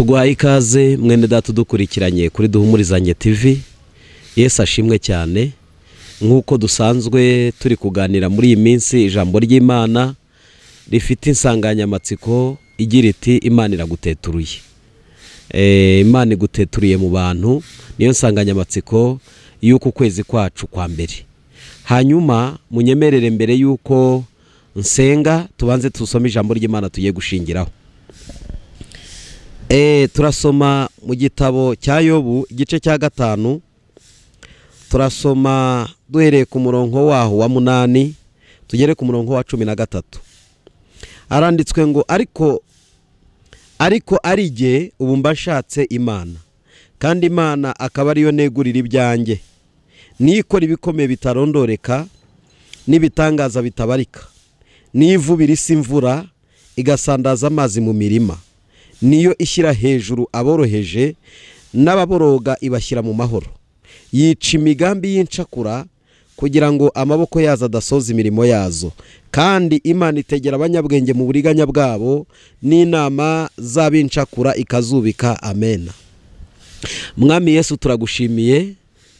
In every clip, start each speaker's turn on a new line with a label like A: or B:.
A: Tuguhaye ikaze mwene data udukurikiranye kuri Duhumurizanye TV. Yesu ashimwe cyane. Nk'uko dusanzwe turi kuganira muri iyi minsi, ijambo ry'Imana rifite insanganyamatsiko igira iti Imana iraguteturuye. Imana iguteturiye mu bantu, niyo nsanganyamatsiko y'uku kwezi kwacu kwa mbere. Hanyuma munyemerere mbere y'uko nsenga tubanze tusome ijambo ry'Imana tugiye gushingiraho. Turasoma mu gitabo cya Yobu igice cya 5, turasoma duhereye ku murongo waho wa 8 tugere ku murongo wa 13. Aranditswe ngo ariko ari jye ubu mbashatse Imana, kandi Imana akaba ariyo negurira ibyanjye, nikora ibikomeye bitarondoreka n'ibitangaza bitabarika, n'ivubira isi imvura igasandaza amazi mu mirima, niyo ishyira hejuru aboroheje n'ababoroga ibashyira mu mahoro, yica imigambi y'incakura kugira ngo amaboko yazo adasoza imirimo yazo. Kandi Imana itegera abanyabwenge mu buriganya bwabo, n'inama z'abincakura ikazubika. Amen. Mwami Yesu, turagushimiye,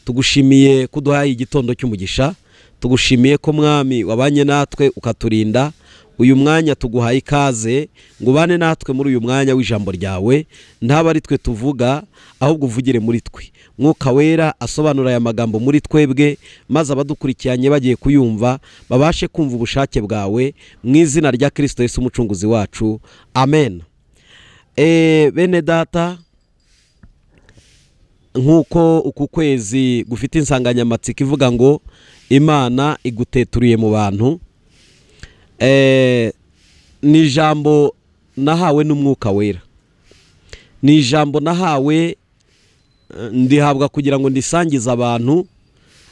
A: tugushimiye kuduhaye igitondo cy'umugisha, tugushimiye ko Mwami wabanye natwe ukaturinda. Uyu mwanya tuguhaye ikaze ngo ubane natwe muri uyu mwanya w'ijambo ryawe, ntaba ari twe tuvuga ahubwo uvugire muri twe. Mwuka Wera asobanura aya magambo muri twebwe, maze abadukurikiranye bagiye kuyumva babashe kumva ubushake bwawe, mu izina rya Kristo Yesu umucunguzi wacu. Amen. Bene data, nkuko uku kwezi gufite insanganyamatsiko ivuga ngo Imana iguteturiye mu bantu, ni ijambo nahawe n'Umwuka Wera, ni ijambo nahawe ndihabwa kugira ngo ndisangize abantu,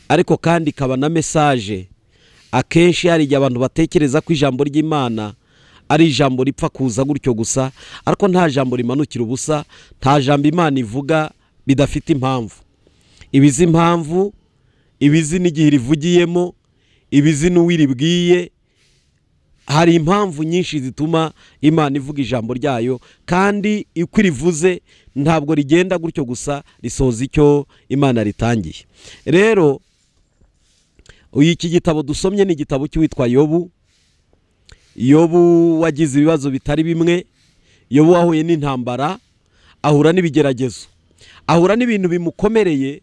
A: ariko kandi ikaba na message. Akenshi hari igihe abantu batekereza ko ijambo ry'Imana ari ijambo ripfa kuza gutyo gusa, ariko nta jambo rimanukira ubusa, nta jambo Imana ivuga bidafite impamvu. Ibizi impamvu, ibizi n'igihe rivugiyemo, ibizi n'uwiribwiye. Hari impamvu nyinshi zituma Imana ivuga ijambo ryayo, kandi uko irivuze ntabwo rigenda gutyo gusa, risoza icyo Imana ritangiye. Rero iki gitabo dusomye ni igitabo cy'uwitwa Yobu. Yobu wagize ibibazo bitari bimwe, Yobu wahuye n'intambara, ahura n'ibigeragezo, ahura n'ibintu bimukomereye,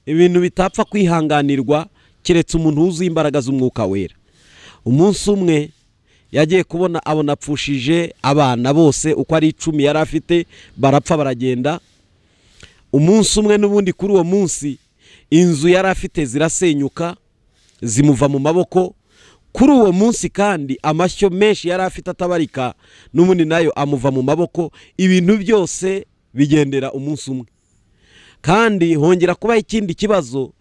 A: ibintu bitapfa kwihanganirwa keretse umuntu wuzuye imbaraga z'Umwuka Wera. Umunsi umwe yagiye kubona abona apfushije abana bose uko ari 10 yari afite, barapfa baragenda. Umunsi umwe n'ubundi kuri uwo munsi inzu yari afite zirasenyuka zimuva mu maboko. Kuri uwo munsi kandi amashyo menshi yari afite atabarika n'ubundi nayo amuva mu maboko. Ibintu byose bigendera umunsi umwe. Kandi hongera kuba ikindi kibazo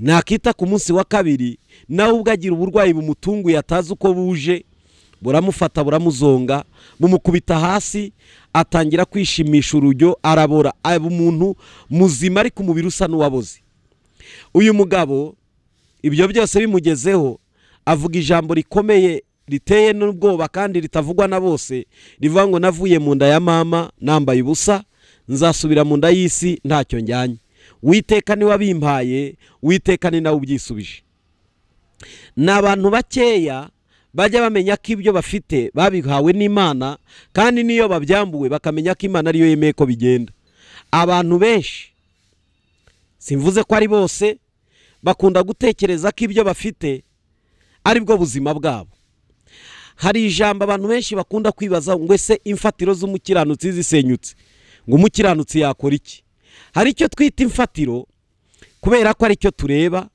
A: nakita ku munsi wa 2, nawe ubwo agira uburwayi bumutunguye atazi uko buje, buramufata buramuzonga, bumukubita hasi, atangira kwishimisha urujyo, arabora, aba umuntu muzima ariko umubiri usa n'uwaboze. Uyu mugabo ibyo byose bimugezeho avuga ijambo rikomeye riteye n'ubwoba kandi ritavugwa na bose, rivuga ngo navuye mu nda ya mama nambaye ubusa, nzasubira mu nda y'isi ntacyo njyanye. Uwiteka ni wabimpaye, Uwiteka ni nawe ubyisubije. Ni abantu bakeya bajya bamenya ko ibyo bafite babihawe n'Imana, kandi niyo babyambuwe bakamenya ko Imana ariyo yemeye ko bigenda. Abantu benshi, simvuze ko ari bose, bakunda gutekereza ko ibyo bafite ari bwo buzima bwabo. Hari ijambo abantu benshi bakunda kwibaza ngo ese imfatiro z'umukiranutsi zisenyutse, ngo umukiranutsi yakora iki? Hari icyo twita imfatiro kubera ko ari cyo tureba.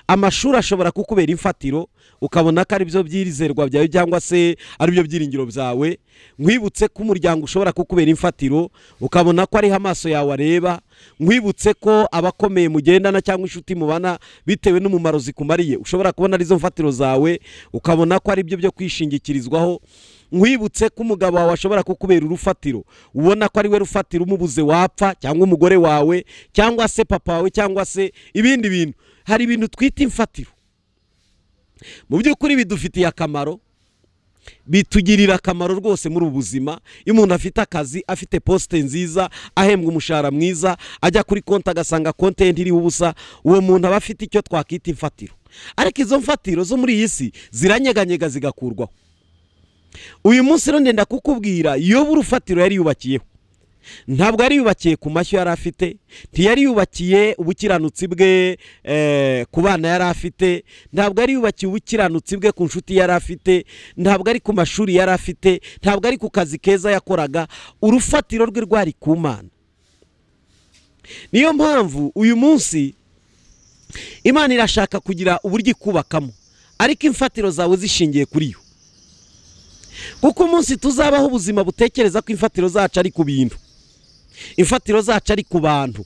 A: Amashuri ashobora kukubera imfatiro, ukabona ko ari byo byirizerwa byawe cyangwa se ari byo byiringiro byawe. Nkwibutse ko umuryango ushobora kukubera imfatiro, ukabona ko ariho amaso yawe areba. Nkwibutse ko abakomeye mugendana cyangwa inshuti mubana bitewe n'umumaro zikumariye, ushobora kubona arizo mfatiro zawe, ukabona ko ari byo byo kwishingikirizwaho. Nkwibutse ko umugabo wawe ashobora kukubera urufatiro, ubona ko ari we rufatiro, umubuze wapfa, cyangwa umugore wawe, cyangwa se papa wawe, cyangwa se ibindi bintu. Hari ibintu twita imfatiro, mu by'ukuri bidufitiye akamaro, Bitugirira akamaro rwose muri ubu buzima. Iyo umuntu afite akazi, afite poste nziza, ahembwa umushahara mwiza, ajya kuri konti agasanga konti ye ntiriho ubusa, uwo muntu aba afite icyo twakwita imfatiro. Ariko izo mfatiro zo muri iyi si ziranyeganyega zigakurwaho. Uyu munsi rero ndenda kukubwira, Yobu urufatiro yari yubakiyeho ntabwo yari yubakiye ku mashyo yari afite, ntiyari yubakiye ubukiranutsi bwe ku bana yari afite, ntabwo yari yubakiye ubukiranutsi bwe ku nshuti yari afite, ntabwo ari ku mashuri yari afite, ntabwo ari ku kazi keza yakoraga. Urufatiro rwe rwari ku Mana. Niyo mpamvu uyu munsi Imana irashaka kugira uburyo ikubakamo, ariko imfatiro zawe zishingiye kuri yo. Kuko umunsi tuzabaho ubuzima butekereza ko imfatiro zacu ari ku bintu, imfatiro zacu ari ku bantu,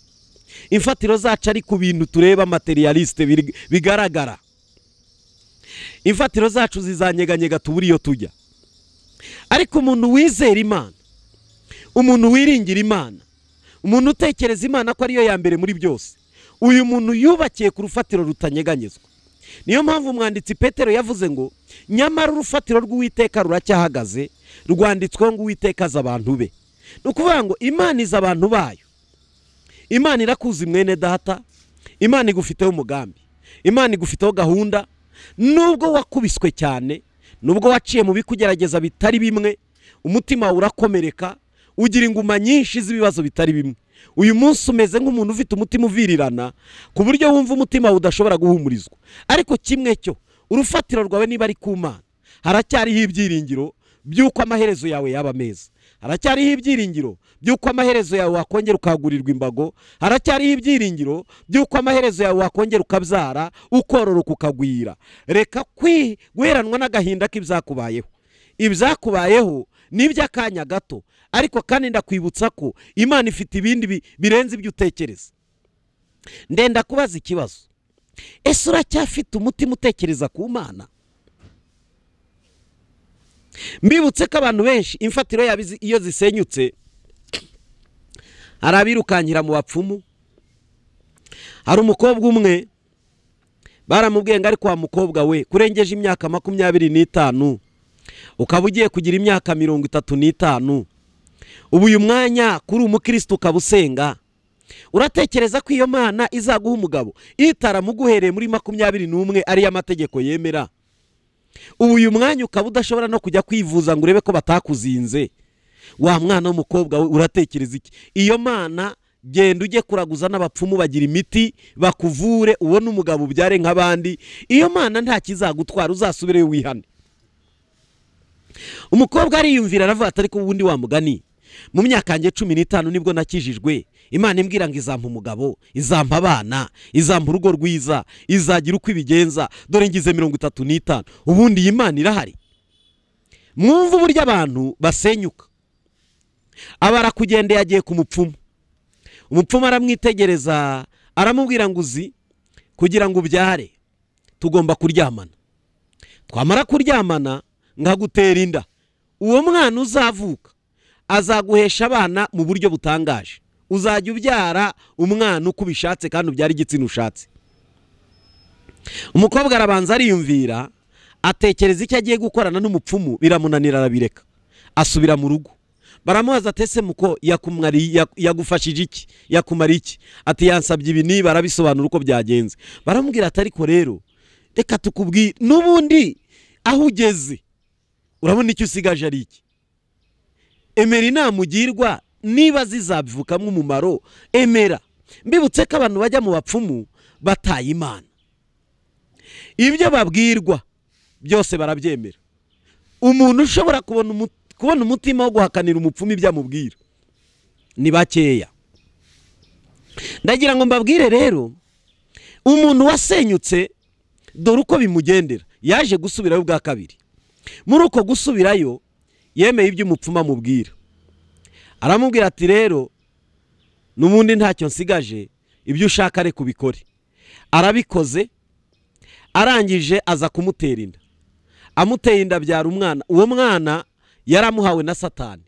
A: imfatiro zacu ari ku bintu tureba materialiste bigaragara, imfatiro zacu zizanyeganyega tubura iyo tujya. Ariko umuntu wizera Imana, umuntu wiringira Imana, umuntu utekereza Imana ko ariyo ya mbere muri byose, uyu muntu yubakiye ku rufatiro rutanyeganyezwa. Niyo mpamvu umwanditsi Petero yavuze ngo nyamara urufatiro rw'Uwiteka ruracyahagaze, rwanditsweho ngo Uwiteka azi abantu be. Ni ukuvuga ngo Imana izi abantu bayo. Imana irakuzi mwene data, Imana igufiteho umugambi, Imana igufiteho gahunda. Nubwo wakubiswe cyane, nubwo waciye mu bikugerageza bitari bimwe, umutima wawe urakomereka, ugira inguma nyinshi z'ibibazo bitari bimwe. Uyu munsi umeze nk'umuntu ufite umutima uvirirana, ku buryo wumva umutima wawe udashobora guhumurizwa. Ariko kimwe cyo, urufatiro rwawe niba ari ku Mana, haracyariho ibyiringiro by'uko amaherezo yawe yaba meza. Haracyariho ibyiringiro by'uko amaherezo yawe wakongera ukagurirwa imbago. Haracyariho ibyiringiro by'uko amaherezo yawe wakongera ukabyara, ukororoka, ukagwira. Reka guheranwa n'agahinda k'ibyakubayeho. Ibyakubayeho ni iby'akanya gato, ariko kandi ndakwibutsa ko Imana ifite ibindi birenze ibyo utekereza. Ndenda kubaza ikibazo: ese uracyafite umutima utekereza ku Mana? Mbibutse ko abantu benshi imfatiro yabo iyo zisenyutse, hari abirukankira mu bapfumu. Hari umukobwa umwe baramubwiye ngo ariko wa mukobwa we, kurengeje imyaka 25 ukaba ugiye kugira imyaka 35, ubu uyu mwanya kuri umukristo ukaba usenga, uratekereza ko iyo Mana izaguha umugabo itaramuguhereye muri 21 ari amategeko yemera? Ubu uyu mwanya ukaba udashobora no kujya kwivuza ngo urebe ko batakuzinze. Wa mwana w'umukobwa we, uratekereza iki? Iyo Mana genda ujye kuraguza n'abapfumu bagira imiti bakuvure, ubone umugabo ubyare nk'abandi. Iyo Mana nta kizagutwara, uzasubireyo wihane. Umukobwa ariyumvira aravuga ati ariko ubundi wa mugani, mu myaka yanjye 15 nibwo nakijijwe, Imana imbwira ngo izampa umugabo, izampa abana, izampa urugo rwiza, izagira uko ibigenza, dore ngize 35, ubundi iyi Imana irahari? Mwumva uburyo abantu basenyuka. Aba yagiye ku mupfumu, umupfumu aramwitegereza aramubwira ngo uzi, kugira ngo ubyare tugomba kuryamana, twamara kuryamana nkagutera inda, uwo mwana uzavuka azaguhesha abana mu buryo butangaje, uzajya ubyara umwana uko ubishatse kandi ubyara igitsina ushatse. Umukobwa arabanza ariyumvira, atekereza icyo agiye gukorana n'umupfumu, biramunanira arabireka, asubira mu rugo. Baramubaza ati ese muko yagufashije iki, yakumara iki? Ati yansabye ibi niba, arabisobanura uko byagenze. Baramubwira ati ariko rero reka tukubwire, n'ubundi aho ugeze urabona icyo usigaje ari iki? Emera inama ugirwa, niba zizabivukamo umumaro emera. Mbibutse ko abantu bajya mu bapfumu bataye Imana, ibyo babwirwa byose barabyemera. Umuntu ushobora kubona umutima wo guhakanira umupfumu ibyo amubwira ni bakeya. Ndagira ngo mbabwire rero, umuntu wasenyutse dore uko bimugendera. Yaje gusubirayo bwa kabiri. Muri uko gusubirayo yemeye ibyo umupfumu amubwira, aramubwira ati rero n'ubundi ntacyo nsigaje, ibyo ushaka reka ubikore. Arabikoze, arangije aza kumutera inda. Amuteye inda abyara umwana. Uwo mwana yaramuhawe na Satani.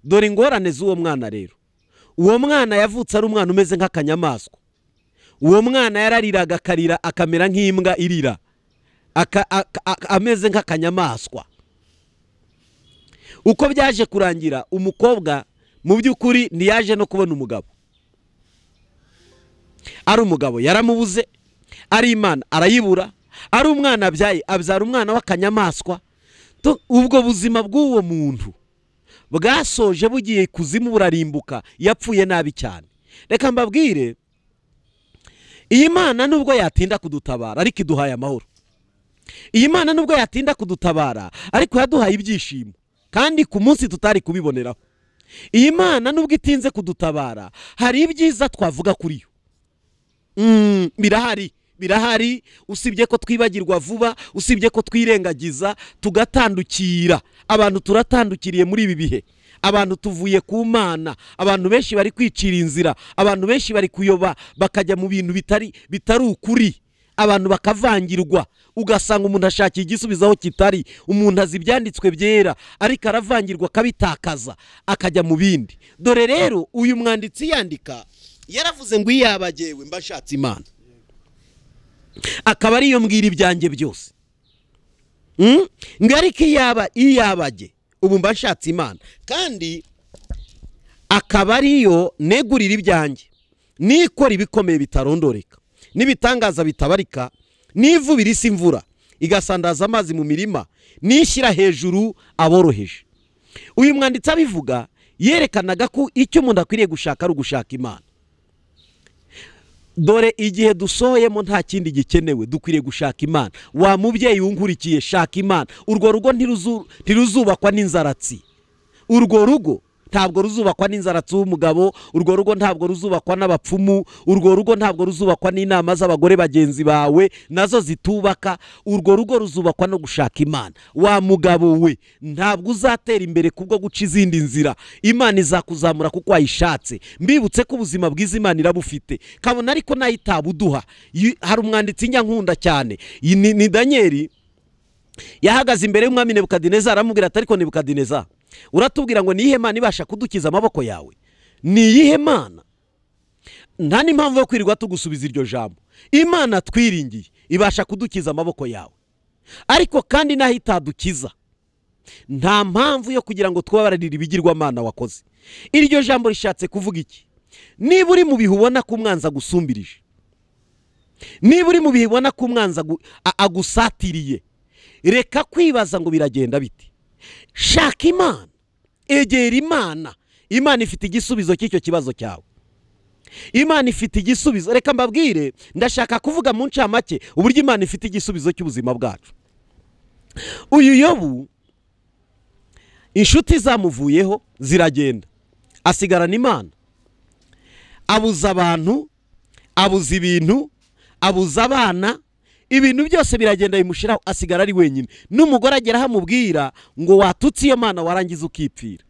A: Dore ingorane z'uwo mwana rero. Uwo mwana yavutse ari umwana umeze nk'akanyamaswa. Uwo mwana yarariraga akarira akamera nk'imbwa irira, ameze nk'akanyamaswa. Uko byaje kurangira, umukobwa mu by'ukuri ntiyaje no kubona umugabo. Ari umugabo yaramubuze, ari Imana arayibura, ari umwana abyaye abyara umwana w'akanyamaswa. Ubwo buzima bw'uwo muntu bwasoje bugiye kuzimu, burarimbuka, yapfuye nabi cyane. Reka mbabwire, iyi Mana nubwo yatinda kudutabara ariko iduhaye amahoro. Iyi Mana nubwo yatinda kudutabara ariko yaduhaye ibyishimo, kandi ku munsi tutari kubiboneraho. Iyi Mana nubwo itinze kudutabara hari ibyiza twavuga kuri yo. Birahari, birahari, usibye ko twibagirwa vuba, usibye ko twirengagiza tugatandukira. Abantu turatandukiriye muri ibi bihe, abantu tuvuye ku Mana, abantu benshi bari kwicira inzira, abantu benshi bari kuyoba bakajya mu bintu bitari ukuri, abantu bakavangirwa, ugasanga umuntu ashakiye igisubizo aho kitari. Umuntu azi ibyanditswe byera ariko aravangirwa akabitakaza akajya mu bindi. Dore rero uyu mwanditsi yandika yaravuze ngo iyabagewe mbashatse Imana, akaba ariyo mbwira ibyanjye byose. Ngo ariko iyabage ubu mbashatse Imana, kandi akaba ariyo negurira ibyanjye, nikora ibikomeye bitarondoreka, n'ibitangaza bitabarika, n'ivubira isi imvura igasandaza amazi mu mirima, nishyira hejuru aboroheje. Uyu mwanditsi abivuga yerekanaga ko icyo umuntu akwiriye gushaka ari ugushaka Imana. Dore igihe dusohoyemo nta kindi gikenewe, dukwiriye gushaka Imana. Wa mubyeyi wunkurikiye, shaka Imana. Urwo rugo ntiruzubakwa n'inzaratsi. Urwo rugo ntabwo ruzubakwa n'inzaratsi w'umugabo, urwo rugo ntabwo ruzubakwa n'abapfumu, urwo rugo ntabwo ruzubakwa n'inama z'abagore bagenzi bawe nazo zitubaka. Urwo rugo ruzubakwa no gushaka Imana. Wa mugabo we, ntabwo uzatera imbere kubwo guca izindi nzira. Imana izakuzamura kuko wayishatse. Mbibutse ko ubuzima bwiza Imana irabufite, kabona ariko nayo itabuduha. Hari umwanditsi njya nkunda cyane, ni Danieli, yahagaze imbere y'umwami Nebukadineza aramubwira ati ariko Nebukadineza, uratubwira ngo niyihe Mana ibasha kudukiza amaboko yawe? Ni iyihe Mana? Nta n'impamvu yo kwirirwa tugusubiza iryo jambo. Imana twiringiye ibasha kudukiza amaboko yawe, ariko kandi naho itadukiza nta mpamvu yo kugira ngo twabararire ibigirwamana wakoze. Iryo jambo rishatse kuvuga iki? Niba uri mu bihe ubona ko umwanzi agusumbirije, niba uri mu bihe ubona ko umwanzi agusatiriye, reka kwibaza ngo biragenda bite. Shaka Imana, egera Imana. Imana ifite igisubizo cy'icyo kibazo cyawe. Imana ifite igisubizo. Reka mbabwire, ndashaka kuvuga mu ncamake uburyo Imana ifite igisubizo cy'ubuzima bwacu. Uyu Yobu inshuti zamuvuyeho ziragenda, asigarana Imana. Abuza abantu, abuza ibintu, abuza abana, ibintu byose biragenda bimushiraho, asigara ari wenyine. N'umugore agera hamubwira ngo watutse iyo Mana warangiza ukipfira.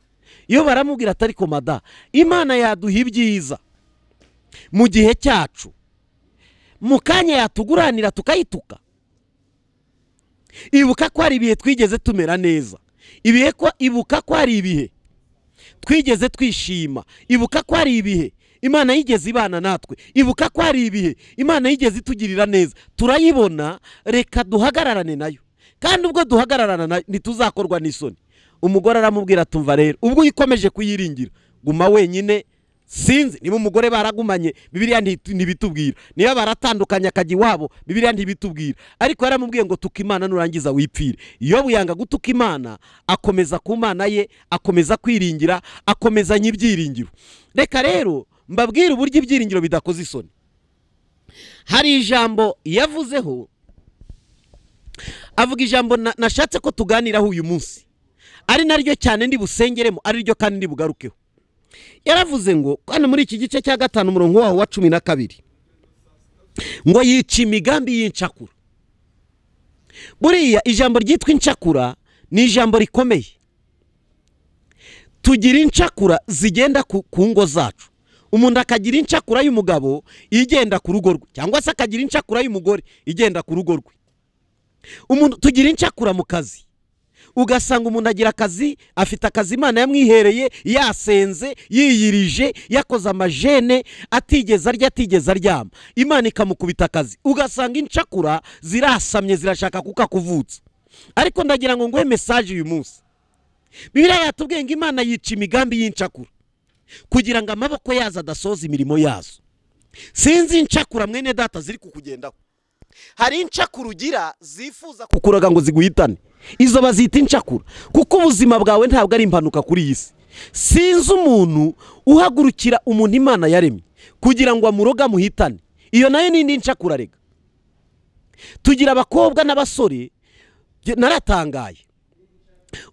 A: Iyo baramubwira atari komada, Imana yaduha ibyiza mu gihe cyacu, mu kanya yatuguranira tukayituka. Ibuka ko hari ibihe twigeze tumera neza, ibuka ko hari ibihe twigeze twishima, ibuka ko hari ibihe Imana yigeze ibana natwe, ibuka ko hari ibihe Imana yigeze itugirira neza. Turayibona, reka duhagararane nayo, kandi ubwo duhagararana nayo ntituzakorwa n'isoni. Umugore aramubwira tumva rero, ubwo uyikomeje kuyiringira guma wenyine. Sinzi niba umugore baragumanye, Bibiliya ntibitubwira. Niba baratandukanye akajya iwabo, Bibiliya ntibitubwira. Ariko yaramubwiye ngo tuka Imana nurangiza wipfire. Yobu yanga gutuka Imana, akomeza ku Mana ye, akomeza kwiringira, akomezanya ibyiringiro. Reka rero mbabwire uburyo ibyiringiro bidakoze isoni. Hari ijambo yavuzeho, avuga ijambo nashatse ko tuganiraho uyu munsi, ari naryo cyane ndi busengeremo, ari ryo kandi ndi bugarukeho. Yaravuze ngo hano muri iki gice cya 5 umurongo waho wa 12 ngo yica imigambi y'incakura. Buriya ijambo ryitwa incakura ni ijambo rikomeye. Tugira incakura zigenda ku ngo zacu. Umuntu akagira incakura y'umugabo igenda ku rugo rwe, cyangwa se akagira incakura y'umugore igenda ku rugo rwe. Umuntu tugira incakura mu kazi, ugasanga umuntu agira akazi, afite akazi Imana yamwihereye, yasenze, yiyirije, yakoze amajene, atigeze arya, atigeze aryama, Imana ikamukubita akazi. Ugasanga incakura zirasamye zirashaka kukakuvutsa. Ariko ndagira ngo nguhe message uyu munsi. Bibiliya yatubwiye ngo Imana yica imigambi y'incakura kugira ngo amaboko yazo adasoza imirimo yazo. Sinzi incakura mwene data ziri kukugendaho. Hari incakura ugira zifuza kukuraga ngo ziguhitane, izo bazita incakura, kuko ubuzima bwawe ntabwo ari impanuka kuri iyi si. Sinzi umuntu uhagurukira umuntu Imana yaremye kugira ngo amuroga amuhitane, iyo nayo ni indi ncakura. Rega tugira abakobwa n'abasore, naratangaye.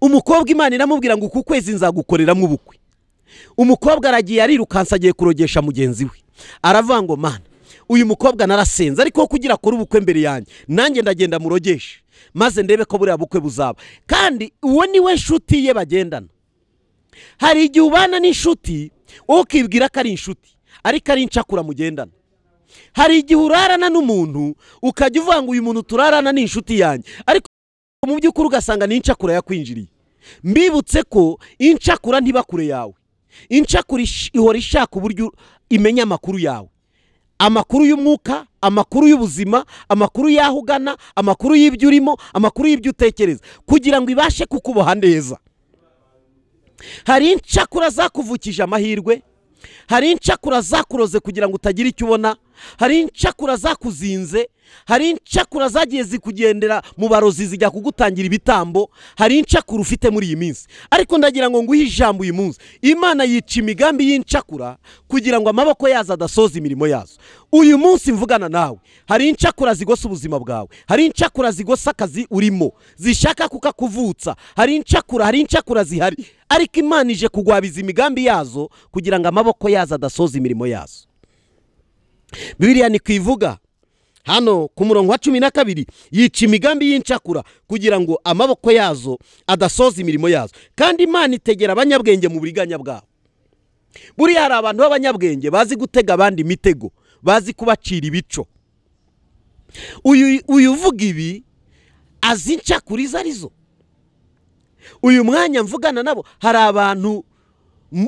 A: Umukobwa Imana iramubwira ngo uku kwezi nzagukoreramo ubukwe. Umukobwa aragiye arirukansa agiye kurogesha mugenzi we, aravuga ngo Mana, uyu mukobwa narasenze, ariko kugira akore ubukwe mbere yanjye nanjye ndagenda murogeshe maze ndebe ko buriya bukwe buzaba. Kandi uwo ni we nshuti ye bagendana. Hari igihe ubana n'inshuti wowe ukibwira ko ari inshuti, ariko ari incakura mugendana. Hari igihe urarana n'umuntu ukajya uvuga ngo uyu muntu turarana ni inshuti yanjye, ariko mu by'ukuri ugasanga ni incakura yakwinjiriye. Mbibutse ko incakura ntiba kure yawe. Incakura ihora ishaka uburyo imenya amakuru yawe, amakuru y'umwuka, amakuru y'ubuzima, amakuru y'aho ugana, amakuru y'ibyo urimo, amakuru y'ibyo utekereza, kugira ngo ibashe kukuboha neza. Hari incakura zakuvukije amahirwe, hari incakura zakuroze kugira ngo utagira icyo ubona, hari incakura zakuzinze, hari incakura zagiye zikugendera mu barozi zijya kugutangira ibitambo, hari incakura ufite muri iyi minsi. Ariko ndagira ngo nguhe ijambo uyu munsi, Imana yica imigambi y'incakura kugira ngo amaboko yazo adasoza imirimo yazo. Uyu munsi mvugana nawe, hari incakura zigosa ubuzima bwawe, hari incakura zigosa akazi urimo zishaka kukakuvutsa, hari incakura zihari, ariko Imana ije kugwabiza imigambi yazo kugira ngo amaboko yazo adasoza imirimo yazo. Bibiliya ni kwivuga hano ku murongo wa 12, yica imigambi y'incakura kugira ngo amaboko yazo adasoza imirimo yazo. Kandi Imana itegera abanyabwenge mu buriganya bwabo. Buriya hari abantu b'abanyabwenge bazi gutega abandi imitego, bazi kubacira ibico. Uyu uvuga ibi azi incakura izo arizo. Uyu mwanya mvugana nabo, hari abantu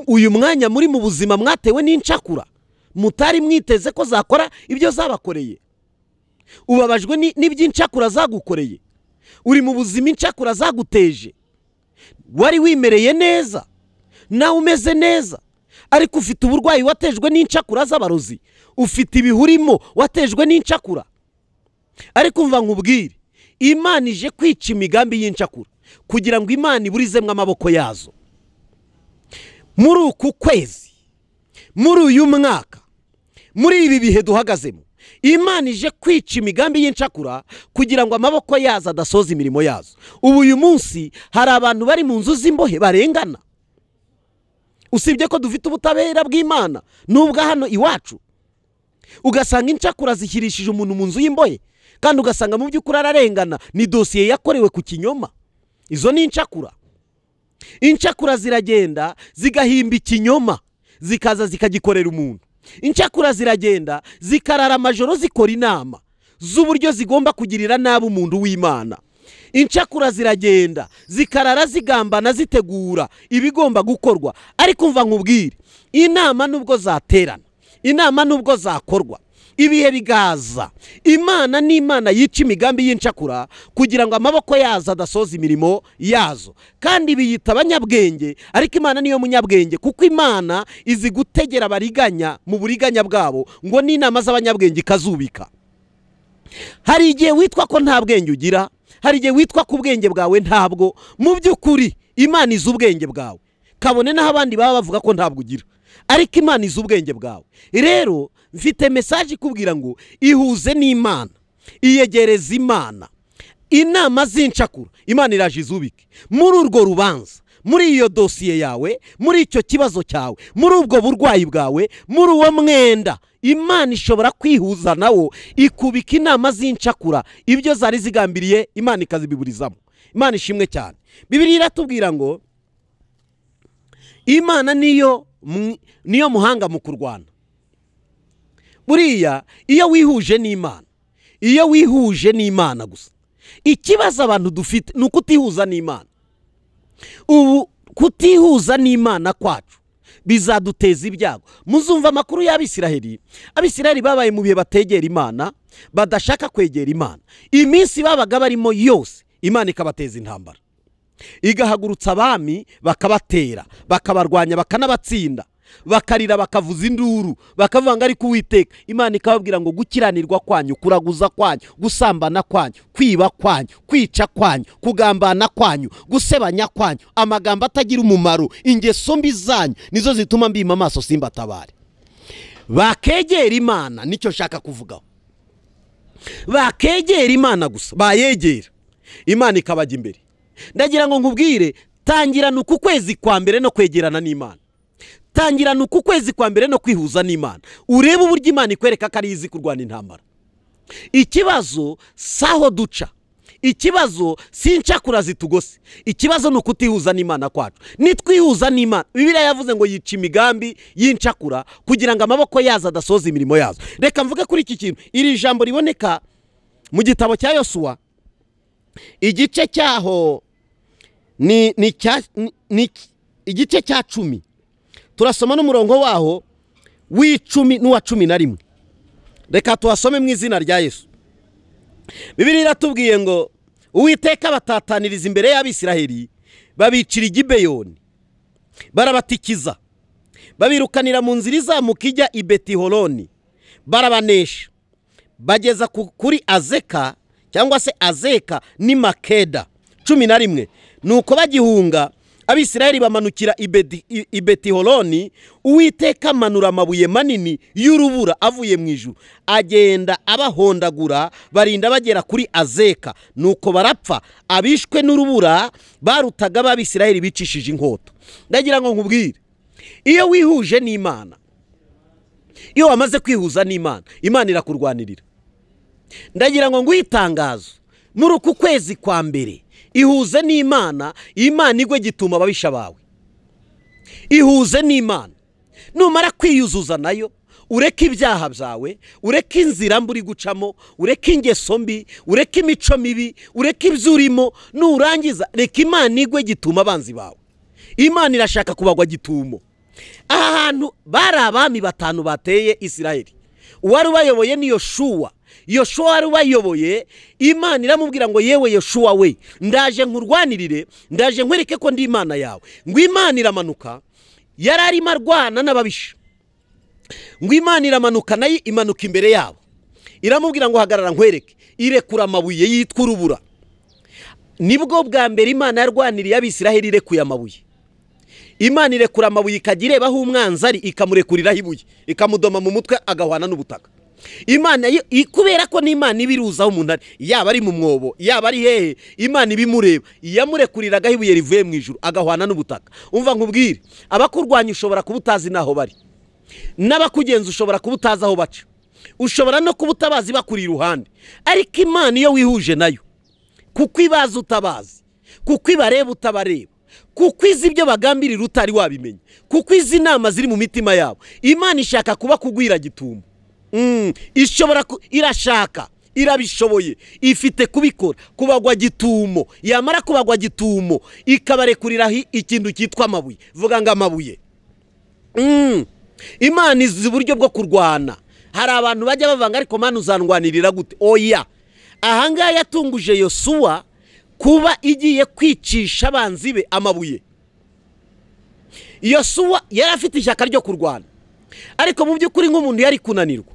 A: uyu mwanya muri mu buzima mwatewe n'incakura mutari mwiteze ko zakora ibyo zabakoreye. Ubabajwe n'iby'incakura zagukoreye, uri mu buzima incakura zaguteje. Wari wimereye neza nawe umeze neza, ariko ufite uburwayi watejwe n'incakura z'abarozi, ufite ibihurimo watejwe n'incakura. Ariko umva nkubwire, Imana ije kwica imigambi y'incakura kugira ngo Imana iburizemwe amaboko yazo. Muri uku kwezi, muri uyu mwaka, muri ibi bihe duhagazemo, Imana ije kwica imigambi y'incakura kugira ngo amaboko yazo adasoza imirimo yazo. Ubu uyu munsi hari abantu bari mu nzu z'imbohe barengana. Usibye ko dufite ubutabera bw'Imana nubwo hano iwacu, ugasanga incakura zishyirishije umuntu mu nzu y'imbohe, kandi ugasanga mu by'ukuri ararengana, ni dosiye yakorewe ku kinyoma. Izo ni incakura. Incakura ziragenda zigahimba ikinyoma, zikaza zikagikorera umuntu. Incakura ziragenda zikarara amajoro zikora inama z'uburyo zigomba kugirira nabi umuntu w'Imana. Incakura ziragenda zikarara zigambana zitegura ibigomba gukorwa. Ariko umva nkubwire, inama nubwo zaterana, inama nubwo zakorwa, ibihe bigaza, Imana ni Imana yica imigambi y'incakura kugira ngo amaboko yazo adasoza imirimo yazo. Kandi biyita abanyabwenge, ariko Imana niyo munyabwenge, kuko Imana izi gutegera abariganya mu buriganya bwabo, ngo n'inama z'abanyabwenge ikazubika. Hari igihe witwa ko nta bwenge ugira, hari igihe witwa ko ubwenge bwawe ntabwo, mu by'ukuri Imana izi ubwenge bwawe, kabone naho abandi baba bavuga ko ntabwo ugira, ariko Imana izi ubwenge bwawe. Rero mfite message ikubwira ngo ihuze n'Imana, iyegereze Imana. Inama z'incakura Imana iraje izubike muri urwo rubanza, muri iyo dosiye yawe, muri icyo kibazo cyawe, muri ubwo burwayi bwawe, muri uwo mwenda. Imana ishobora kwihuza nawo ikubika inama z'incakura, ibyo zari zigambiriye Imana ikazibiburizamo. Imana ishimwe cyane. Bibiliya iratubwira ngo Imana niyo muhanga mu kurwana. Buriya iyo wihuje n'Imana, iyo wihuje n'Imana gusa, ikibazo abantu dufite ni ukutihuza n'Imana. Ubu kutihuza n'Imana kwacu bizaduteza ibyago. Muzumva amakuru y'Abisiraheli. Abisiraheli babaye mu bihe bategera Imana, badashaka kwegera Imana. Iminsi babaga barimo yose Imana ikabateza intambara. Igahagurutsa abami bakabatera, bakabarwanya, bakanabatsinda, bakarira, bakavuza induru, bakavanga ariko Uwiteka. Imana ikababwira ngo gukiranirwa kwanyu, kuraguza kwanyu, gusambana kwanyu, kwiba kwanyu, kwica kwanyu, kugambana kwanyu, gusebanya kwanyu, amagambo atagira umumaro, ingeso mbi zanyu nizo zituma mbima amaso simbatabare. Bakegera Imana, nicyo nshaka kuvugaho. Bakegera Imana gusa, bayegera Imana ikabajya imbere. Ndagira ngo nkubwire, tangirana uku kwezi kwa mbere no kwegerana n'Imana. Tangirana uku kwezi kwa mbere no kwihuza n'Imana. Urebe uburyo Imana ikwereka ko ari izi kurwana intambara. Ikibazo saho duca, ikibazo si incakura zitugose, ikibazo ni ukutihuza n'Imana kwacu. Nitwihuza n'Imana, Bibiliya yavuze ngo yica imigambi y'incakura kugira ngo amaboko yazo adasoza imirimo yazo. Reka mvuge kuri iki kintu. Iri jambo riboneka mu gitabo cya Yosuwa, igice cyaho ni igice cya 10. Turasoma n'umurongo waho w'10 n'uwa 11. Reka tuhasome mu izina rya Yesu. Bibiliya iratubwiye ngo Uwiteka batataniriza imbere y'Abisiraheli, babicira i Gibeyoni, barabatikiza, babirukanira mu nzira izamuka ijya i Betihoroni, barabanesha, bageza kuri Azeka cyangwa se Azeka ni Makeda. 11. Nuko bagihunga Abisiraheli bamanukira i Betihoroni, Uwiteka amanura amabuye manini y'urubura avuye mu ijuru, agenda abahondagura, barinda bagera kuri Azeka. Nuko barapfa, abishwe n'urubura barutaga ab'Abisiraheli bicishije inkota. Ndagira ngo nkubwire, iyo wihuje n'Imana, iyo wamaze kwihuza n'Imana, Imana irakurwanirira. Ndagira ngo nguhe itangazo, muri uku kwezi kwa mbere ihuze n'Imana, Imana igwe gituma ababisha bawe. Ihuze n'Imana. Numara kwiyuzuza nayo, ureke ibyaha byawe, ureke inzira mbi uri gucamo, ureke ingeso mbi, ureke imico mibi, ureke ibyo urimo, nurangiza reka Imana igwe gituma abanzi bawe. Imana irashaka kubagwa gitumo. Aha hantu bari abami 5 bateye Isiraheli. Uwari ubayoboye ni Yoshuwa. Yoshuwa wari ubayoboye, Imana iramubwira ngo yewe Yoshuwa we, ndaje nkurwanirire, ndaje nkwereke ko ndi Imana yawe. Ngo Imana iramanuka, yari arimo arwana n'ababisha. Ngo Imana iramanuka nayo imanuka imbere yabo, iramubwira ngo hagarara nkwereke, irekura amabuye yitwa urubura. Nibwo bwa mbere Imana yarwaniriye Abisiraheli irekuye amabuye. Imana irekura amabuye ikajya ireba aho umwanzi ari, ikamurekuriraho ibuye, ikamudoma mu mutwe agahwana n'ubutaka. Imana kubera ko n'Imana ibiruza aho umuntu ari, yaba ari mu mwobo, yaba ari hehe, Imana ibimureba, yamurekuriraga ibuye rivuye mu ijuru agahwana n'ubutaka. Umva nkubwire, abakurwanya ushobora kuba utazi naho bari, n'abakugenza ushobora kuba utazi aho baca, ushobora no kuba utabazi bakuri iruhande, ariko Imana iyo wihuje nayo, kuko ibazi utabazi, kuko ibareba utabareba, kuko izi ibyo bagambirira utari wabimenya, kuko izi inama ziri mu mitima yabo, Imana ishaka kuba kugwira gitumo. Ishobora, irashaka, irabishoboye, ifite kubikora, kubagwa gitumo. Yamara kubagwa gitumo ikabarekurira ikintu cyitwa amabuye. Vuga ngo amabuye. Imana izi uburyo bwo kurwana. Hari abantu bajya bavanga ariko Mana uzandwanirira gute? Oya, ahangaha yatunguje Yosuwa kuba igiye kwicisha abanzi be amabuye. Yosuwa yari afite ishyaka ryo kurwana, ariko mu by'ukuri nk'umuntu yari kunanirwa,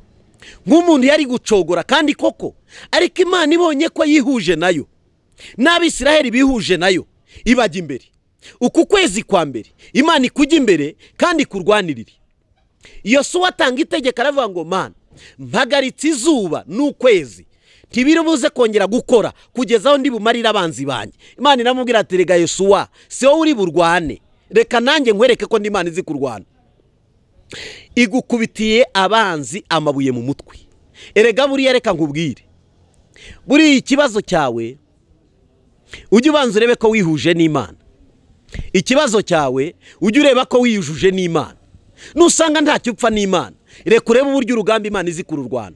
A: nk'umuntu yari gucogora, kandi koko. Ariko Imana ibonye ko yihuje nayo, n'Abisiraheli bihuje nayo, ibajya imbere. Uku kwezi kwa mbere Imana ikujya imbere kandi ikurwanirire. Yosuwa atanga itegeko aravuga ngo Mana, mpagaritse izuba n'ukwezi, ntibiribuze kongera gukora kugeza aho ndi bumarira abanzi banjye. Imana iramubwira ati rega Yosuwa, si wowe uri burwane, reka nanjye nkwereke ko ndi Imana izi kurwana. Igukubitiye abanzi amabuye mu mutwe. Erega buriya reka nkubwire, buriya ikibazo cyawe ujye ubanza urebe ko wihuje n'Imana. Ikibazo cyawe ujye ureba ko wiyujuje n'Imana. Nusanga ntacyo upfa n'Imana, reka urebe uburyo urugamba Imana izi kururwana,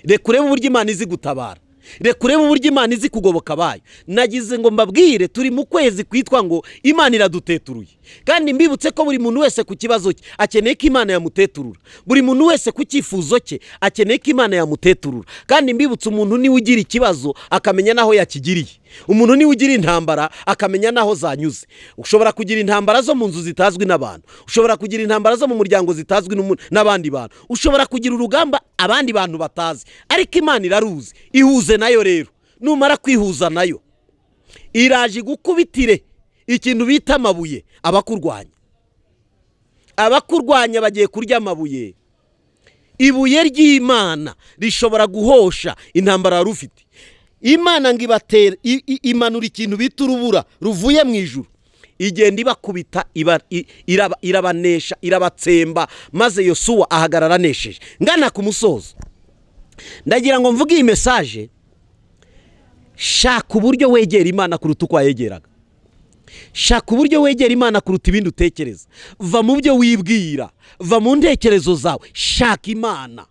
A: reka urebe uburyo Imana izi gutabara, reka urebe uburyo Imana izi kugoboka abayo. Nagize ngo mbabwire, turi mu kwezi kwitwa ngo Imana iraduteturuye. Kandi mbibutse ko buri muntu wese ku kibazo cye akeneye ko Imana yamuteturura. Buri muntu wese ku cyifuzo cye akeneye ko Imana yamuteturura. Kandi mbibutse, umuntu niwe ugira ikibazo akamenya naho yakigiriye. Umuntu niwe ugira intambara akamenya naho zanyuze. Ushobora kugira intambara zo mu nzu zitazwi n'abantu, ushobora kugira intambara zo mu muryango zitazwi n'abandi bantu, ushobora kugira urugamba abandi bantu batazi, ariko Imana iraruzi. Ihuze nayo rero. Numara kwihuza nayo, iraje gukubitire ikintu bita amabuye abakurwanya. Abakurwanya bagiye kurya amabuye. Ibuye ry'Imana rishobora guhosha intambara wari ufite. Imana ngo ibatera, imanura ikintu bita urubura ruvuye mu ijuru, igenda ibakubita, irabanesha, irabatsemba, maze Yosuwa ahagarara anesheje. Ngana ku musozo, ndagira ngo mvuge iyi message. Shaka uburyo wegera Imana kuruta uko wayegeraga. Shaka uburyo wegera Imana kuruta ibindi utekereza. Va mu byo wibwira, va mu ntekerezo zawe, shaka Imana.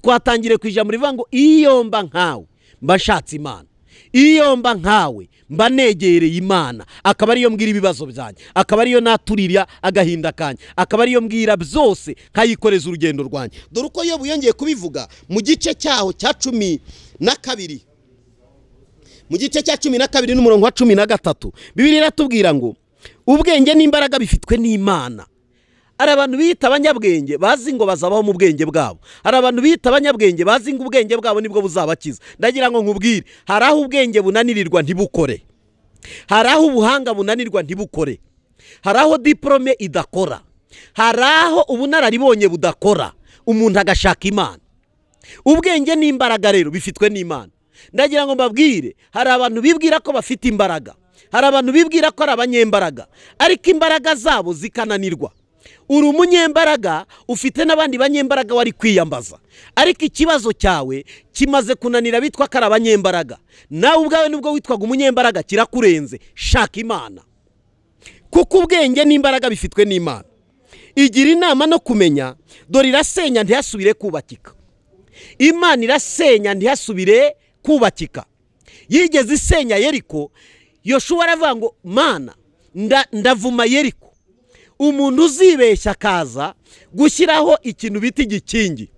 A: Twatangire ku ijambo rivuga ngo iyo mba nkawe mba nshatse Imana, iyo mba nkawe mba negereye Imana, akaba ariyo mbwira ibibazo byanjye, akaba ariyo naturira agahinda kanjye, akaba ariyo mbwira byose, nkayikoreza urugendo rwanjye. Dore uko Yobu yongeye kubivuga mu gice cyaho cya 12, mu gice cya 12 n'umurongo wa 13, Bibiliya iratubwira ngo ubwenge n'imbaraga bifitwe n'Imana. Hari abantu biyita abanyabwenge bazi ngo bazabaho mu bwenge bwabo. Hari abantu biyita abanyabwenge bazi ngo ubwenge bwabo nibwo buzabakiza. Ndagira ngo nkubwire, hari aho ubwenge bunanirirwa ntibukore, hari aho ubuhanga bunanirwa ntibukore, hari aho diplome idakora, hari aho ubunararibonye budakora, umuntu agashaka Imana. Ubwenge n'imbaraga rero bifitwe n'Imana. Ndagira ngo mbabwire, hari abantu bibwira ko bafite imbaraga, hari abantu bibwira ko ari abanyembaraga, ariko imbaraga zabo zikananirwa. Uri umunyembaraga, ufite n'abandi banyembaraga wari kwiyambaza, ariko ikibazo cyawe kimaze kunanira bitwa ko ari abanyembaraga. Nawe ubwawe nubwo witwaga umunyembaraga kirakurenze. Shaka Imana, kuko ubwenge n'imbaraga bifitwe n'Imana. Igira inama no kumenya, dore irasenya ntiyasubire kubakika. Imana irasenya ntiyasubire kubakika. Yigeze isenya Yeriko, Yoshuwa aravuga ngo Mana ndavuma Yeriko. Umuntu uzibeshya akaza gushyiraho ikintu bita igikingi,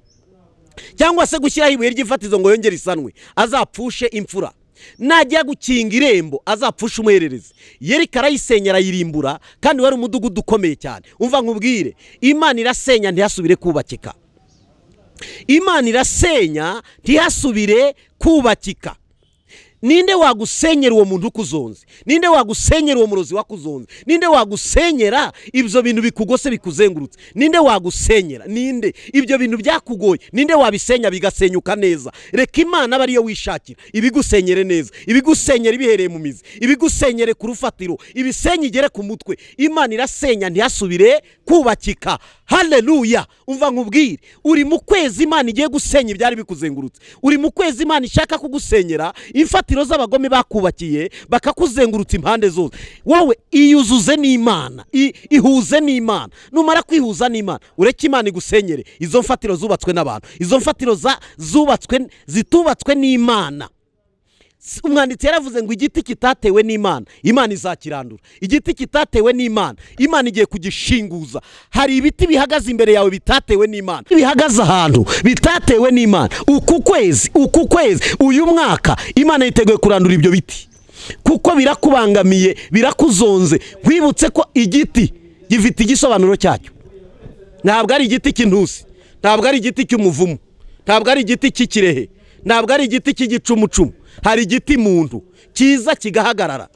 A: cyangwa se gushyiraho ibuye ry'ifatizo ngo yongere isanwe, azapfushe imfura. Najya gukinga irembo azapfushe umuhererezi. Yeriko arayisenya arayirimbura, kandi wari umudugudu ukomeye cyane. Umva nkubwire, Imana irasenya ntiyasubire kubakika. Imana irasenya ntiyasubire kubakika. Ninde wagusenyera uwo muntu ukuzonze? Ninde wagusenyera uwo murozi wakuzonze? Ninde wagusenyera ibyo bintu bikugose bikuzengurutse? Ninde wagusenyera? Ninde ibyo bintu byakugoye? Ninde wabisenya bigasenyuka neza? Reka Imana aba ariyo wishakira, ibigusenyere neza, ibigusenyere ibihereye mu mizi, ibigusenyere ku rufatiro, ibisenye igere ku mutwe. Imana irasenya ntiyasubire kubakika. Haleluya! Umva nkubwire, uri mu kwezi Imana igiye gusenya ibyari bikuzengurutse. Uri mu kwezi Imana ishaka kugusenyera imfatiro z'abagome bakubakiye bakakuzengurutsa impande zose. Wowe iyuzuze n'Imana, ihuze n'Imana. Numara kwihuza n'Imana, ureke Imana igusenyere izo mfatiro zubatswe n'abantu, izo mfatiro zubatswe zitubatswe n'Imana. Umwanditsi yaravuze ngo igiti kitatewe n'Imana, Imana izakirandura. Igiti kitatewe n'Imana, Imana igiye kugishinguza. Hari ibiti bihagaze imbere yawe bitatewe n'Imana, bihagaze ahantu bitatewe n'Imana. Uku kwezi, uyu mwaka, Imana yiteguye kurandura ibyo biti, kuko birakubangamiye, birakuzonze. Nkwibutse ko igiti gifite igisobanuro cyacyo. Ntabwo ari igiti cy'intusi, ntabwo ari igiti cy'umuvumu, ntabwo ari igiti cy'ikirehe, ntabwo ari igiti cy'igicumucumu. Hari igiti muntu kiza kigahagarara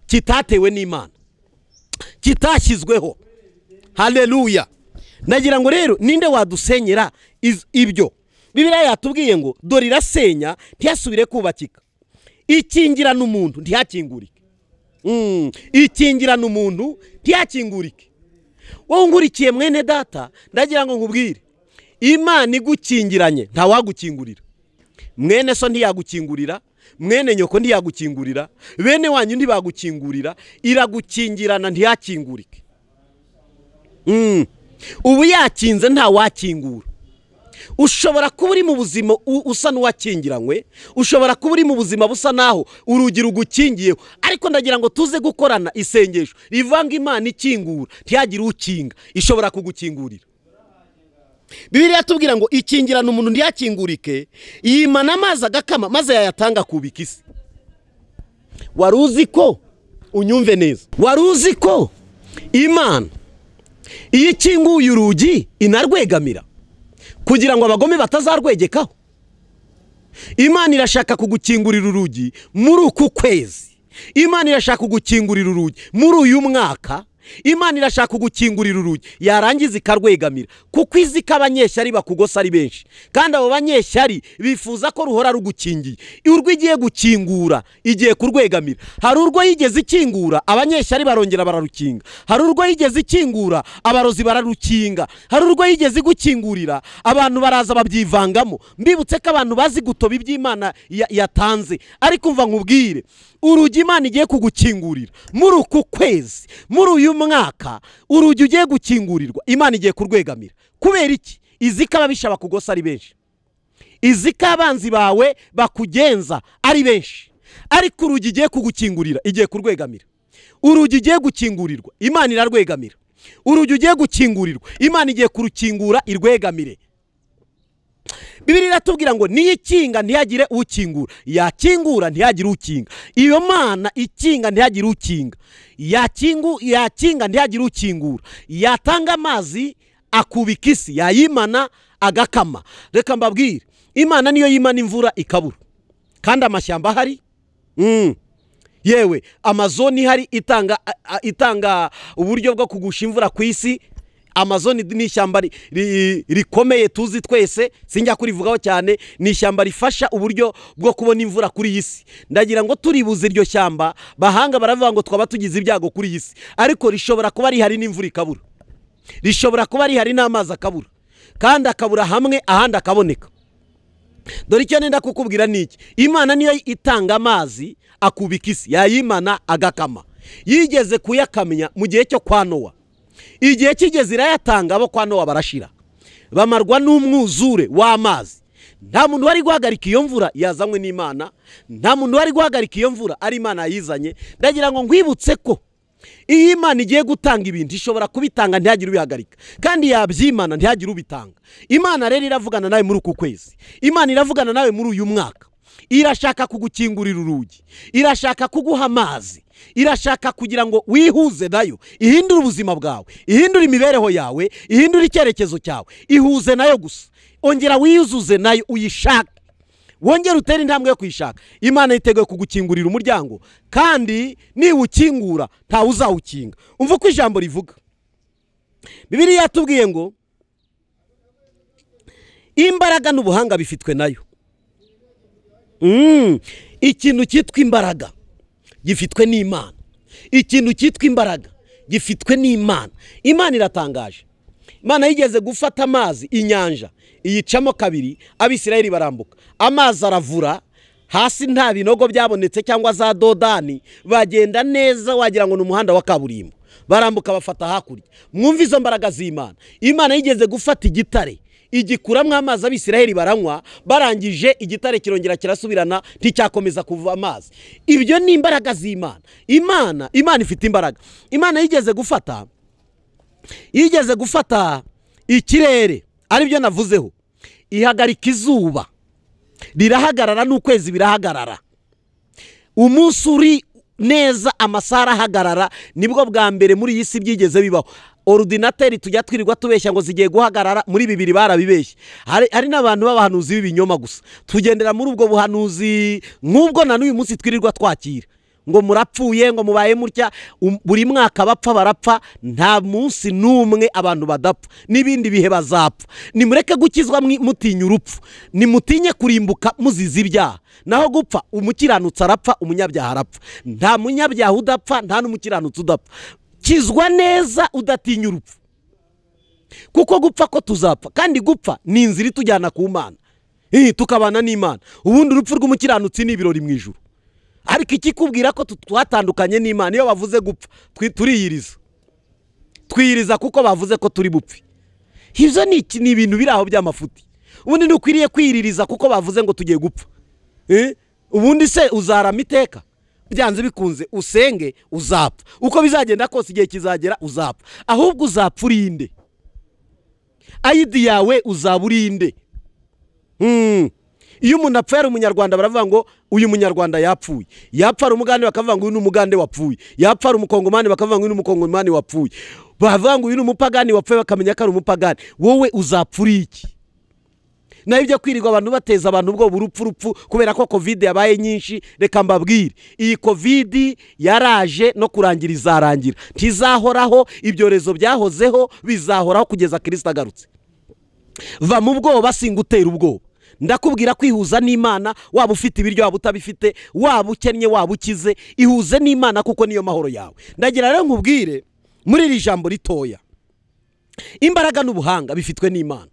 A: kitatewe n'Imana, kitashyizweho. Haleluya! Nagira ngo rero ninde wadusenyera ibyo? Bibiliya yatubwiye ngo dore irasenya ntiyasubire kubakika, ikingirana umuntu ntiyakingurike. Ikingirana umuntu ntiyakingurike. Wowe ngurikiye mwene data, ndagira ngo nkubwire, Imana igukingiranye ntawagukingurira. Mwene so ntiyagukingurira, mwene nyoko ntiyagukingurira, bene wanyu ntibagukingurira. Iragukingirana ntiyakingurike. Ubu yakinze ntawakingura. Ushobora kuba uri mu buzima usa n'uwakingiranywe, ushobora kuba uri mu buzima busa naho urugi rugukingiyeho, ariko ndagira ngo tuze gukorana isengesho rivanga Imana ikingura ntiyagire ukinga, ishobora kugukingurira. Bibiliya yatubwira ngo ikingirana umuntu ntiyakingurike, yimana amazi agakama maze yayatanga kubika isi. Wari uzi ko, unyumve neza, wari uzi ko Imana iyo ikinguye urugi inarwegamira kugira ngo abagome batazarwegekaho? Imana irashaka kugukingurira urugi muri uku kwezi. Imana irashaka kugukingurira urugi muri uyu mwaka. Imana irashaka kugukingurira urugi, yarangiza ikarwegamira, kuko izi ko abanyeshyari bakugosa ari benshi, kandi abo banyeshyari bifuza ko ruhora rugukingiye. Urwo igiye gukingura igiye kurwegamira. Hari urwo yigeze ikingura abanyeshyari barongera bararukinga. Hari urwo yigeze ikingura abarozi bararukinga. Hari urwo yigeze gukingurira abantu baraza babyivangamo. Mbibutse ko abantu bazi gutoba iby'Imana yatanze. Ariko umva nkubwire, urugi Imana igiye kugukingurira muri uku kwezi, muri uyu mwaka, urugi ugiye gukingurirwa Imana igiye kurwegamira. Kubera iki? Izi ko ababisha bakugosa ari benshi, izi ko abanzi bawe bakugenza ari benshi, ariko urugi igiye kugukingurira igiye kurwegamira. Urugi ugiye gukingurirwa Imana irarwegamira. Urugi ugiye gukingurirwa Imana igiye kurukingura irwegamire. Bibiliya iratubwira ngo niyikinga ntihagire ukingura, yakingura ntihagire ukinga. Iyo Mana ikinga ntihagire ukinga, yakinga ntihagire ukingura, yatanga amazi akubika isi, yayimana agakama. Reka mbabwire, Imana niyo yimana imvura ikabura, kandi amashyamba ahari. Yewe Amazon ihari itanga uburyo bwo kugusha imvura ku isi. Amazon ni ishyamba rikomeye tuzi twese, sinjya kurivugaho cyane. Ni ishyamba rifasha uburyo bwo kubona imvura kuri iyi si. Ndagira ngo turibuze iryo shyamba, bahanga baravuga ngo twaba tugize ibyago kuri iyi si, ariko rishobora kuba rihari n'imvura ikabura, rishobora kuba rihari n'amazi akabura, kandi akabura hamwe ahandi akaboneka. Dore icyo nenda kukubwira ni iki: Imana niyo itanga amazi akubika isi, yayimana agakama. Yigeze kuyakamya mu gihe cyo kwa Nowa. Igihe kigeze irayatanga, abo kwa Nowa barashira, bamarwa n'umwuzure w'amazi. Nta muntu wari guhagarika iyo mvura yazanywe n'Imana, nta muntu wari guhagarika iyo mvura ari Imana yayizanye. Ndagira ngo nkwibutse ko iyo Imana igiye gutanga ibintu ishobora kubitanga ntihagire ubihagarika, kandi yabyimana ntihagire ubitanga. Imana rero iravugana nawe muri uku kwezi, Imana iravugana nawe muri uyu mwaka. Irashaka kugukingurira urugi, irashaka kuguha amazi, irashaka kugira ngo wihuze nayo, ihindure ubuzima bwawe, ihindure imibereho yawe, ihindure icyerekezo cyawe. Ihuze nayo gusa, ongera wiyuzuze nayo, uyishake, wongere utere intambwe yo kuyishaka. Imana yiteguye kugukingurira umuryango, kandi niwukingura ntawe uzawukinga. Umva uko ijambo rivuga. Bibiliya yatubwiye ngo imbaraga n'ubuhanga bifitwe nayo. Ikintu cyitwa imbaraga gifitwe n'Imana. Ikintu cyitwa imbaraga gifitwe n'Imana. Imana iratangaje. Imana yigeze gufata amazi inyanja iyicamo kabiri, Abisirayeli barambuka, amazi aravura, hasi nta binogo byabonetse cyangwa za dodani, bagenda neza wagira ngo ni umuhanda wa kaburimbo, barambuka bafata hakurya. Mwumve izo mbaraga z'Imana. Imana yigeze gufata igitare igikuramwo amazi, Abisirayeli baranywa, barangije igitare kirongera kirasubirana, nticyakomeza kuva amazi. Ibyo ni imbaraga z'Imana. Imana ifite imbaraga. Imana yigeze gufata ikirere, aribyo navuzeho, ihagarika izuba rirahagarara n'ukwezi birahagarara. Umunsi uri neza amasaha arahagarara. Nibwo bwa mbere muri iyi si byigeze bibaho. Ordinateri tujya twirirwa tubeshya ngo zigiye guhagarara, muri bibiri barabibeshye. Hari n'abantu b'abahanuzi b'ibinyoma gusa, tugendera muri ubwo buhanuzi nk'ubwo na n'uyu munsi twirirwa twakira ngo murapfuye, ngo mubaye mutya. Buri mwaka bapfa barapfa, nta munsi n'umwe abantu badapfa, n'ibindi bihe bazapfa. Nimureke gukizwa mutinya urupfu, nimutinye kurimbuka muziza ibyaha. Naho gupfa, umukiranutsi arapfa, umunyabyaha arapfa. Nta munyabyaha udapfa, nta n'umukiranutsi udapfa. Kizwa neza udatinya urupfu, kuko gupfa ko tuzapfa, kandi gupfa ni inzira itujyana ku Mana, tukabana n'Imana. Ubundi urupfu rw'umukiranutsi ni ibirori mu ijuru. Ariko ikikubwira ko twatandukanye n'Imana, iyo bavuze gupfa turiyiriza, twiyiriza kuko bavuze ko turi bupfe. Ibyo ni ibintu biri aho by'amafuti. Ubundi ntukwiriye kwiririza kuko bavuze ngo tugiye gupfa. Ubundi se uzarama iteka? Byanze bikunze usenge uzapfa. Uko bizagenda kose igihe kizagera uzapfa. Ahubwo uzapfa urinde. Ayidi yawe uzaba urinde. Iyo umuntu apfuye ari umunyarwanda baravuga ngo uyu munyarwanda yapfuye, yapfa ari umugande bakavuga ngo uyu ni umugande wapfuye, yapfa ari umukongomani bakavuga ngo uyu ni umukongomani wapfuye, bavuga ngo uyu ni umupagani wapfuye bakamenya ko ari umupagani. Wowe uzapfura iki? Naho ibyo kwirirwa abantu bateza abantu ubwo urupfu rupfu kubera ko covid yabaye nyinshi, reka mbabwire, iyi covid yaraje no kurangira izarangira, ntizahoraho. Ibyorezo byahozeho bizahoraho kugeza Kristo agarutse. Va mu bwoba, singutera ubwoba, ndakubwira kwihuza n'Imana. Waba ufite ibiryo, waba utabifite, waba ukennye, waba ukize, ihuze n'Imana kuko niyo mahoro yawe. Ndagira rero nkubwire muri iri jambo ritoya, imbaraga n'ubuhanga bifitwe n'Imana.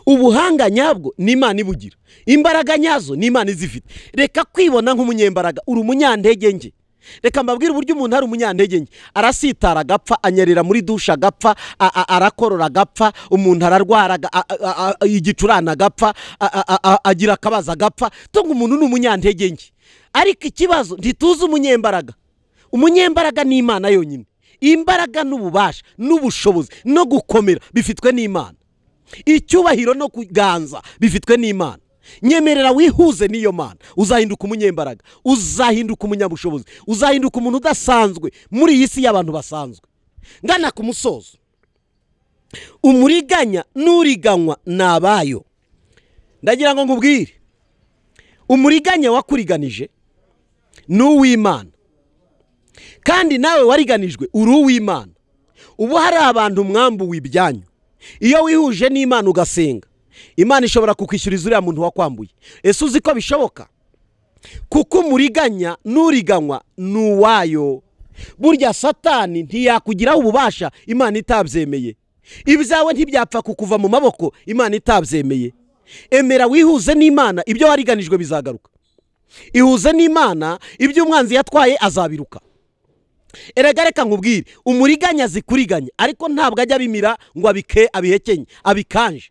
A: Ubuhanga nyabwo ni Imana ibugira, imbaraga nyazo ni Imana izifite. Reka kwibona nk'umunyembaraga, uri umunyantege nke. Reka mbabwire uburyo umuntu ari umunyantege nke. Arasitara agapfa, anyerera muri dusha agapfa, arakorora agapfa, umuntu ararwara igicurane agapfa, agira akabazo agapfa. Tunga umuntu ni umunyantege nke. Ariko ikibazo ntituzi umunyembaraga. Umunyembaraga ni Imana yonyine. Imbaraga n'ububasha n'ubushobozi no gukomera bifitwe n'Imana. Icyubahiro no kuganza bifitwe n'Imana. Nyemerera wihuze n'iyo Mana, uzahinduka umunyembaraga, uzahinduka umunyabushobozi, uzahinduka umuntu udasanzwe muri iyi si y'abantu basanzwe. Ngana ku musozo, umuriganya n'uriganywa nabayo. Ndagira ngo nkubwire, umuriganya wakuriganije ni uw'Imana, kandi nawe wariganijwe uri uw'Imana. Ubu hari abantu mwambuwe ibyanyu. Iyo wihuje n'Imana ugasenga, Imana ishobora kukwishyuriza uriya muntu wakwambuye. Ese uzi ko bishoboka? Kuko umuriganya n'uriganywa ni uwayo. Burya Satani ntiyakugiraho ububasha Imana itabyemeye. Ibyawe ntibyapfa kukuva mu maboko Imana itabyemeye. Emera wihuze n'Imana, ibyo wariganijwe bizagaruka. Ihuze n'Imana, ibyo umwanzi yatwaye azabiruka. Erega reka nkubwire, umuriganya azikuriganya, ariko ntabwo ajya abimira ngo abike abihekenye abikanje.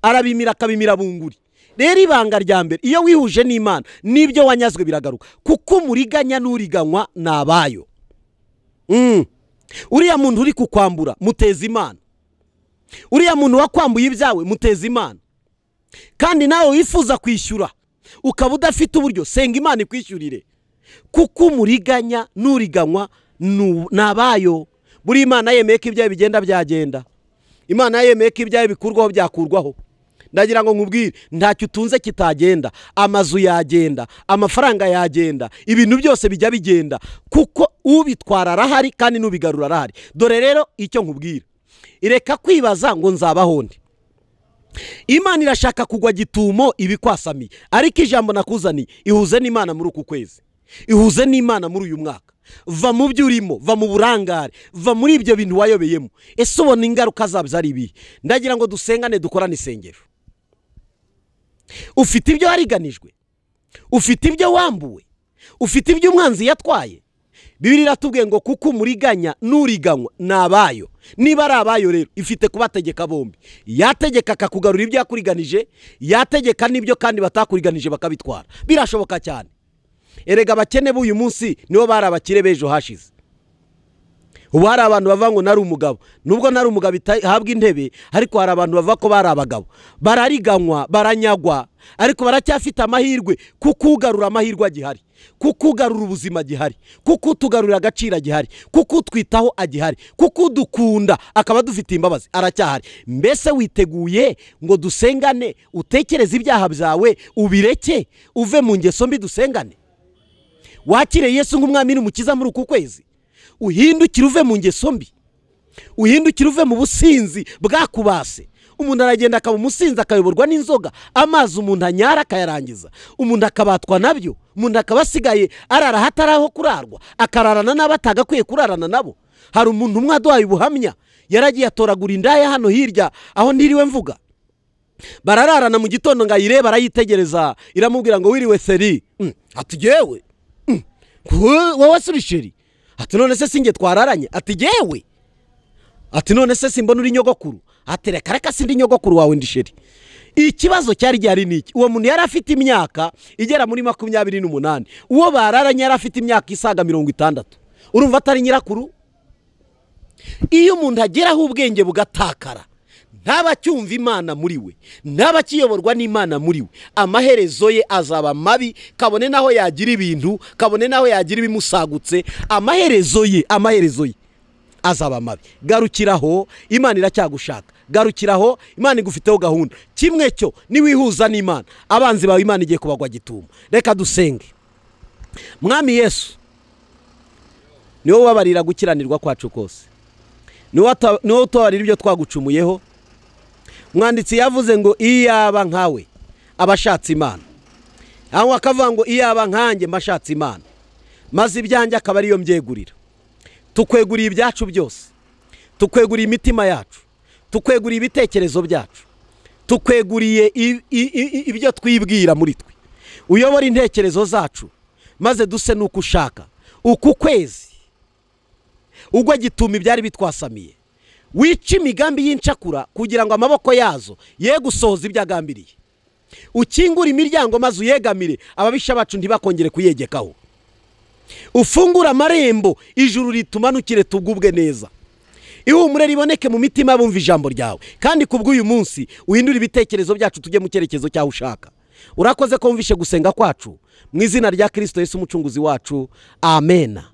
A: Arabimira akabimira bunguri. Rero ibanga rya mbere, iyo wihuje n'Imana n'ibyo wanyazwe biragaruka, kuko umuriganya n'uriganywa nabayo. Uriya muntu uri kukwambura muteza Imana, uriya muntu wakwambuye ibyawe muteza Imana. Kandi nawe wifuza kwishyura ukaba udafite uburyo, senga Imana ikwishyurire, kuko umuriganya n'uriganywa nabayo. Buri Imana yemeye ko ibyawe bigenda byagenda, Imana yemeye ko ibyawe bikurwaho byakurwaho. Ndagira ngo nkubwire, ntacyo utunze kitagenda. Amazu yagenda, amafaranga yagenda, ibintu byose bijya bigenda, kuko ubitwara arahari kandi n'ubigarura arahari. Dore rero icyo nkubwira, ireka kwibaza ngo nzabaho nde. Imana irashaka kugwa gitumo ibikwasamiye, ariko ijambo nakuzaniye, ihuze n'Imana muri uku kwezi, ihuze n'Imana muri uyu mwaka. Va mu byo urimo, va mu burangare, va muri ibyo bintu wayobeyemo. Ese ubona ingaruka zabyo ari ibihe? Ndagira ngo dusengane, dukorane isengero. Ufite ibyo wariganijwe, ufite ibyo wambuwe, ufite ibyo umwanzi yatwaye. Bibiliya iratubwiye ngo kuko umuriganya n'uriganywa nabayo. Niba ari abayo rero, ifite kubategeka bombi. Yategeka akakugarura ibyo yakuriganije, yategeka n'ibyo kandi batakuriganije bakabitwara. Birashoboka cyane. Erega abakene b'uyu munsi nibo bari abakire b'ejo hashize. Ubu hari abantu bava ngo nari umugabo, nubwo nari umugabo itahabwa intebe, ariko hari abantu bava ko bari abagabo. Barariganywa, baranyagwa, ariko baracyafite amahirwe, kuko ugarura amahirwe agihari, kuko ugarura ubuzima agihari, kuko utugarurira agaciro agihari, kuko utwitaho agihari, kuko udukunda akaba dufite imbabazi aracyahari. Mbese witeguye ngo dusengane, utekereze ibyaha byawe ubireke, uve mu ngeso mbi, dusengane? Wakire Yesu nk'umwami n'umukiza muri uku kwezi, uhindukire uve mu ngeso mbi, uhindukire uve mu businzi bwakubase. Umuntu aragenda akaba umusinzi, akayoborwa n'inzoga, amazi umuntu anyara akayarangiza, umuntu akabatwa nabyo, umuntu akaba asigaye arara hatari aho kurarwa, akararana n'abo atagakwiye kurarana nabo. Hari umuntu umwe aduhaye ubuhamya, yaragiye atoragura indaya hano hirya aho ntiriwe mvuga, barararana mu gitondo ngo ayirebe, arayitegereza, iramubwira ngo wiriwe seri. Ati yewe wowe si uri? Ati none se sinjye twararanye? Ati yewe. Ati none se simbona uri nyogokuru? Ati reka reka sindi nyogokuru wawe ndi sheri. Ikibazo cyari gihari niki? Uwo muntu yari afite imyaka igera muri 28, uwo bararanye yari afite imyaka isaga 60. Urumva atari nyirakuru? Iyo umuntu ageraho ubwenge bugatakara, Ntabacyumva Imana muri we, ntabakiyoborwa n'Imana muri we, amaherezo ye azaba mabi, kabone naho yagira ibintu, kabone naho yagira ibimusagutse, amaherezo ye azaba mabi. Garukiraho, Imana iracyagushaka. Garukiraho, Imana igufiteho gahunda. Kimwe cyo niwihuza n'Imana, abanzi bawe Imana igiye kubagwa gitumo. Reka dusenge. Mwami Yesu, niwe ubabarira gukiranirwa kwacu kose, niwe utubabarira ibyo twagucumuyeho. Mwanditsi yavuze ngo iyaba nkawe abashatse Imana, aho akavuga ngo iyaba nkanjye mbashatse Imana, maze ibyanjye akaba ariyo mbyegurira. Tukweguriye ibyacu byose, tukweguriye imitima yacu, tukweguriye ibitekerezo byacu, tukweguriye ibyo twibwira muri twe. Uyobora intekerezo zacu maze duse nuko ushaka. Uku kwezi ubwo gituma ibyari bitwasamiye, wica imigambi y'incakura kugira ngo amaboko yazo ye gusohoza ibyo agambiriye. Ukingura imiryango maze uyegamire, ababisha bacu ntibakongere kuyegekaho. Ufungura amarembo, ijuru ritumanukire tugubwe neza. Ihumure riboneke mu mitima bumva ijambo ryawe, kandi kubw'uyu munsi uhindure ibitekerezo byacu tujye mu cyerekezo cyaho ushaka. Urakoze ko wumvishe gusenga kwacu, mu izina rya Kristo Yesu umucunguzi wacu, amena.